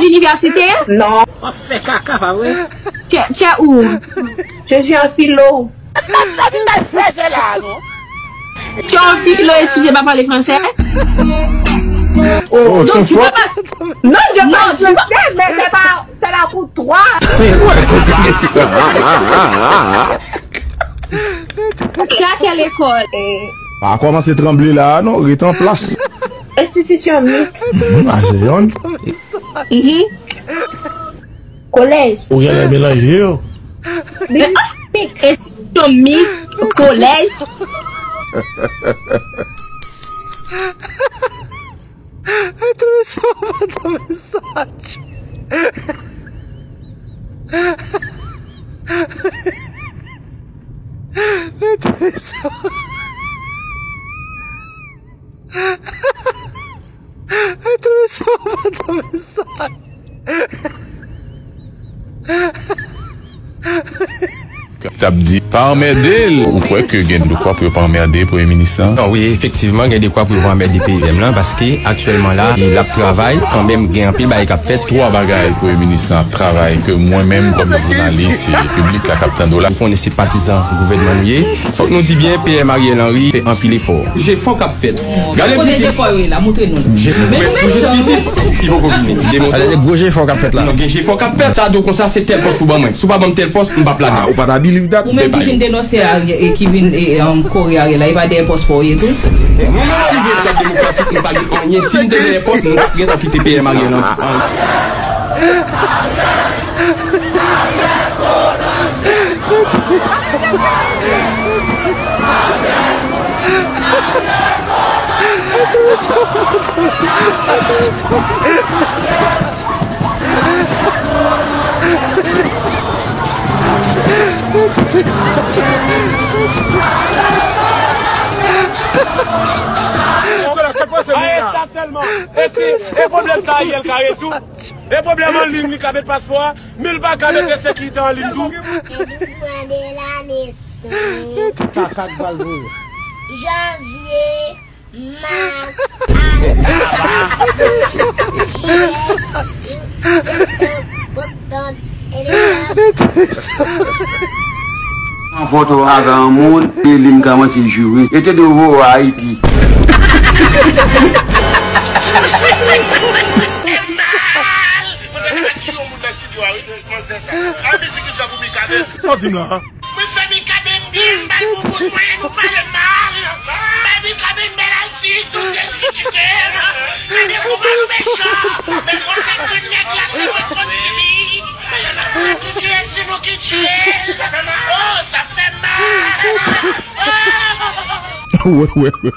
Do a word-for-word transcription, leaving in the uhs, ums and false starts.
Linivèsite? Non. W ap fè kaka, pa vre? Kè, kè ou? Je suis en philo. Kè ou filo etidye pa pale fransè? Oh, donk, son fòt. Non, je parle français, mais c'est pas, c'est pas pour toi. Sa kè lekòl? Pa kòmanse tranble la, non, ret an plas. Enstitisyon miks. Hmm, a se yonn. Mhm. Kolèj. Ou genlè melanje yo. Miks. Enstitisyon miks, kolèj. Mwen twouve sa, mwen twouve sa. Mwen twouve sa. Mwen twouve sa, mwen twouve sa. T ap di, pa anmède l. Ou kwè ke gen dekwa pou yo pa anmède premye minis lan? Non, wi, efektivman, gen dekwa pou yo pa anmède P M lan, paske aktyèlman la, l ap travay, kanmenm gen anpil bagay k ap fèt. Twa bagay premye minis lan ap travay, ke mwen menm, kòm jounalis, e piblik la k ap tande w la, ou konnen se patizan gouvènman nou ye, fòk nou di byen, P M Ariel Henry fè anpil efò. Jefò k ap fèt. Gade kote jefò yo ye la, montre nou l. Jefò, men nou mechan, wi. Li poko vini. Demontre. Gade gwo jefò k ap fèt la. Non, gen jefò k ap fèt. Sa di w konsa, se tèl pòs pou ban mwen. Si w pa ban m tèl pòs, m p ap ladan. Ah, ou pa ta believe that? Ou menm ki vin denonse Ariel, e ki vin, e, um, kore Ariel la, e pa dèyè pòs pa w ye tou? Nou menm ki vin Stade Démocratique, nou pa gen anyen. Si m te dèyè pòs, m t ap gentan kite P M Ariel an. Arrête ça seulement. E si, e pwoblèm sa Ariel ka rezoud? E pwoblèm anliy li ka met paspò a, men li pa ka mete sekirite anliy tou. Gen douzman de la nesans. Kaka k pral voye. Janvye, mas, avril, jiyè, out, septanm, oktob, e desanm. An foto avè yon moun, e li m kòmanse joure. E te dwe voye w Ayiti. Fè mal! Mwen sa te ka tiye yon moun nan estidyo a, wi, manzè sa. A mizik li fè pou Mikaben. Sa w di m la? Mwen fè Mikaben byen, m ba l bouboun mwen, nou pale mal. Bay Mikaben bèl asis, nou deskritike m. Gade kouman nou mechan. Men konsa tout nèg la se mwen k konn fini. Mwen tou tiye, se nou ki tiye l. Oh, sa fè mal. Oh! Wè, wè, wè.